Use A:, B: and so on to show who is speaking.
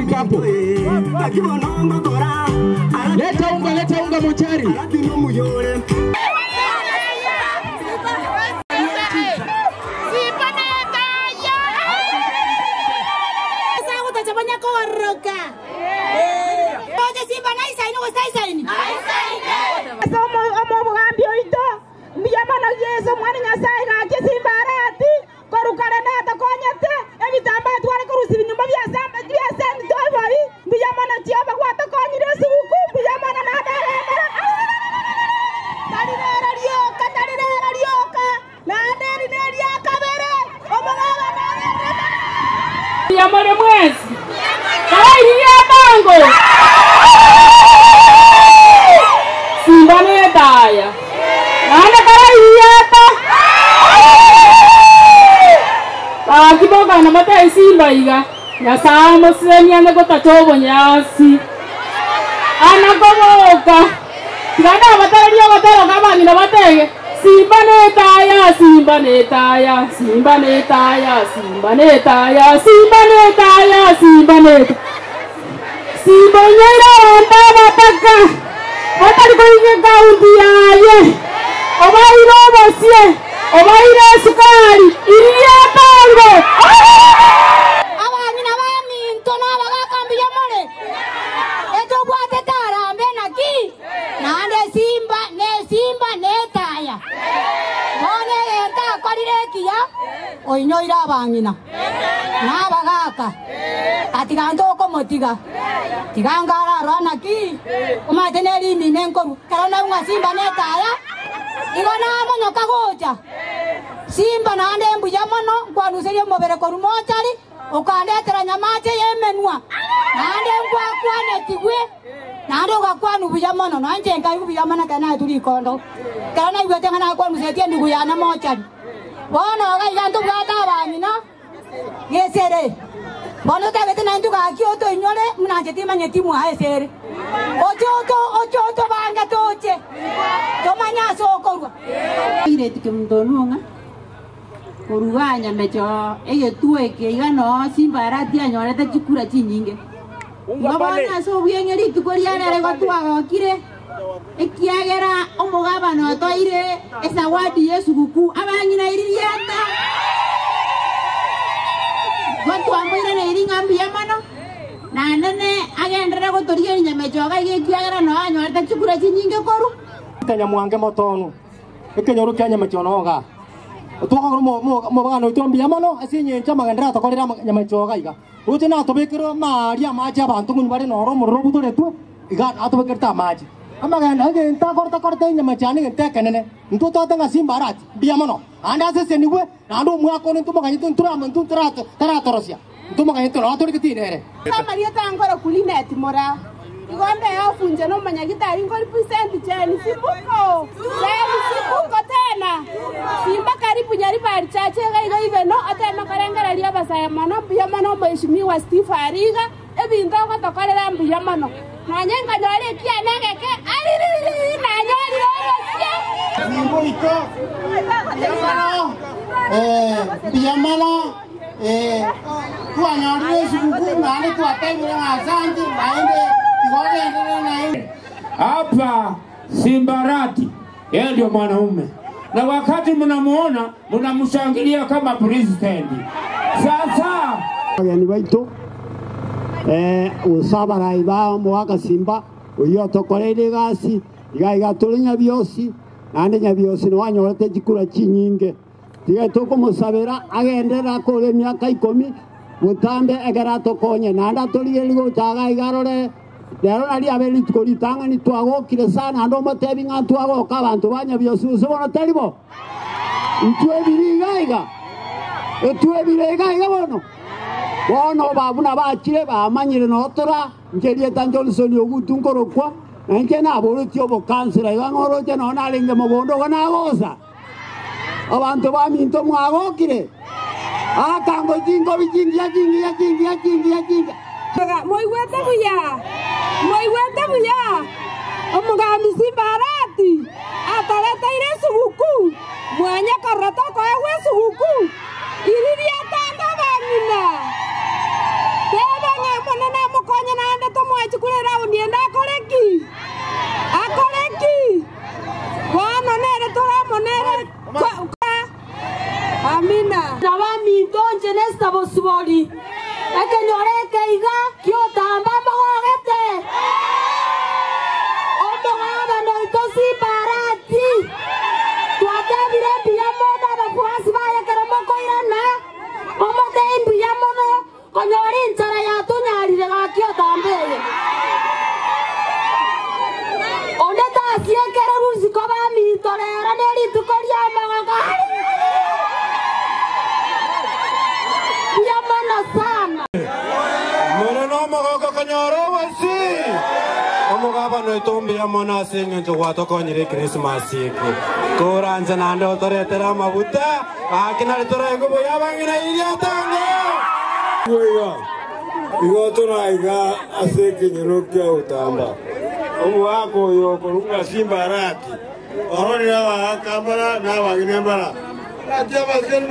A: Fika hapo. Leta unga, leta unga mochari.
B: Ase omogambi oito, mbuya mono Yeso, Omwana o Nyasae, gaki Simba Arati, korwa kare natokonyete, ebitambaa tware korusia ebinyomba bi'esenti toibori, mbuya mono Jehova gwatokonyire esuguku, mbuya mono naende arendere. Tari rero rioka, tari rero rioka, naende eri neria kabere, omogabana agenderete.
C: Mbuya more mwensi, karairirie ebango. Simba netaya, naende karairiete. Gaki bokana motebie Simba iga, Nyasae omosesenie ande gotacha obonyansi. Ana koboka, tiga nabatererie ogotera oko abang'ina batege, Simba netaya, Simba netaya, Simba netaya, Simba netaya, Simba netaya, Simba netaya. Simba onyeire abanto abataka, batari koiga ekaunti yaye, obaeire obosie, obaeire esukari, iriria etango.
B: Abang'ina baminto na abagaaka mbuya more, etobwatete arambe naki, naende esimba nesimba netaya. Bono egento akorire ekiya, oinyoire abang'ina na abagaaka, atiga ntokomotiga, tiga nkararora naki, omanyete nerimina enkoru, ekero naigwa ng'a simba netaya, igo namonyoka gocha. Simba naende mbuya mono, nkwanuserie omobere korwa mochari, okandetera nyamache y'emenwa, naende nkwakwanetigwe, naende ogakwanwa buya mono, nonya inche nkaigwa buya mono ekero naetwe rikondo, ekero naigwete ng'a nakwanusetie endugu yane mochari. Bono iga iga ntobwate abang'ina gesere. Bono totagete naintwe gaki otoinyore buna inche timanyeti mwaye esere. Oche oto oche otobange toche tomanye ase okorwa.
D: Ireti kemonto ng'a koruga nyamecho egetuo eke iga noo Simba Arati anyorete chikura chinyinge. Igo bono ase obuya ng'a rituko ria rero igo twagokire, ekiagera omogabana otoire esawadi y'esuguku abang'ina iri riata. Igo twamboiraneiri ng'a mbuya mono, naende agenderere gotorigeria nyamecho iga iga ekiagera noo anyorete chikura chinyinge korwa.
E: Nyamwange motonu ekenyoro kia nyamecho noga otwakagora omobagano oito mbuya mono ase eng'encho amagenderero atokorere nyamecho iga iga roche natobekere amari amache abanto ng'onye bare noro omorero obutoretwe iga atobekerete amache amagenda egento akorete korete enyama chiane egento ekenene intwe twate ng'a Simba Arati mbuya mono naende asesenigwe naende omwaka one ntomoganyete nturatorosia ntomoganyete noro atorigete inere.
F: Amarieta ankoro Kulinet Mora igo ndeofunche nomonyagitari nkoripresent Jane Sibuko Jane Sibuko tena Simba karibu Nyaribari Church iga iga ibeno oteme korengereria abasae mono mbuya mono omheshimiwa Steve Ariga ebinto ogotokorera mbuya mono nonye nkanyora ekiana egeke aririri nanyorire obosie.
G: Simboito mbuya mono mbuya mono twanyorire esuguku naende twatebire ng'a asante naende igogenderera naende.
H: Hapa Simbarati yeye ndio mwanaume, na wakati mnamuona mnamshangilia kama president. Sasa
G: bageni baito usabarai ba mwaka Simba uyo tokoreire egasi iga iga tore Nyabiosi naende Nyabiosi niwanyorete chikura chinyinge tiga tokomosabera agenderera kore emiaka 10 botambe ekero atokonye naende atorigereria gocha iga arore rero nari abe rituko ritang'ani twagokire sana naende omotebi ng'a twagoka abanto ba Nyabiosi gose bono tari bo intwe ebire iga iga etwe ebire iga iga bono bono babuna bachire bamanyire notora inche rieta Johnson Ogutu nkorokwa na inche naboretie obokansela iga ng'oroche nonya narenge mogondo igo nagosa abanto baminto mwagokire akango chingobi chingiya chingiya chingiya chingiya chingiya.
F: Moigwete buya moigwete buya omogambi Simba Arati atareteire esuguku mwanya korora tokoegwa esuguku iri riatanga abang'ina teba ng'a monene. chikura raundi ende akoreki akoreki bono nere toramonere amina
B: Nabaminto nche nesabosibori ekenyoro ekeiga kiotamba mogogete omogabana oito Simba Arati twatebire mbuya mono abafuasi baye ekero mokoirana omotei mbuya mono konyora enchara yatonyarire gaki otamba eye onde tasiekere rusiko baminto rero nerituko ria mogogo mbuya mono sana.
I: Mure nomogoko konyora obosi omogabano etombi mono ase eng'encho gwatokonyire ekrisimasi eke toranche naende otoretera amabuta gaki nari toraigwa buya abang'ina iriatango
J: Iga igo toraiga ase ekenyoro kia otamba omogaka oyo okorunga Simba Arati ororire abagaka mbara na abagina mbara ati abasikari.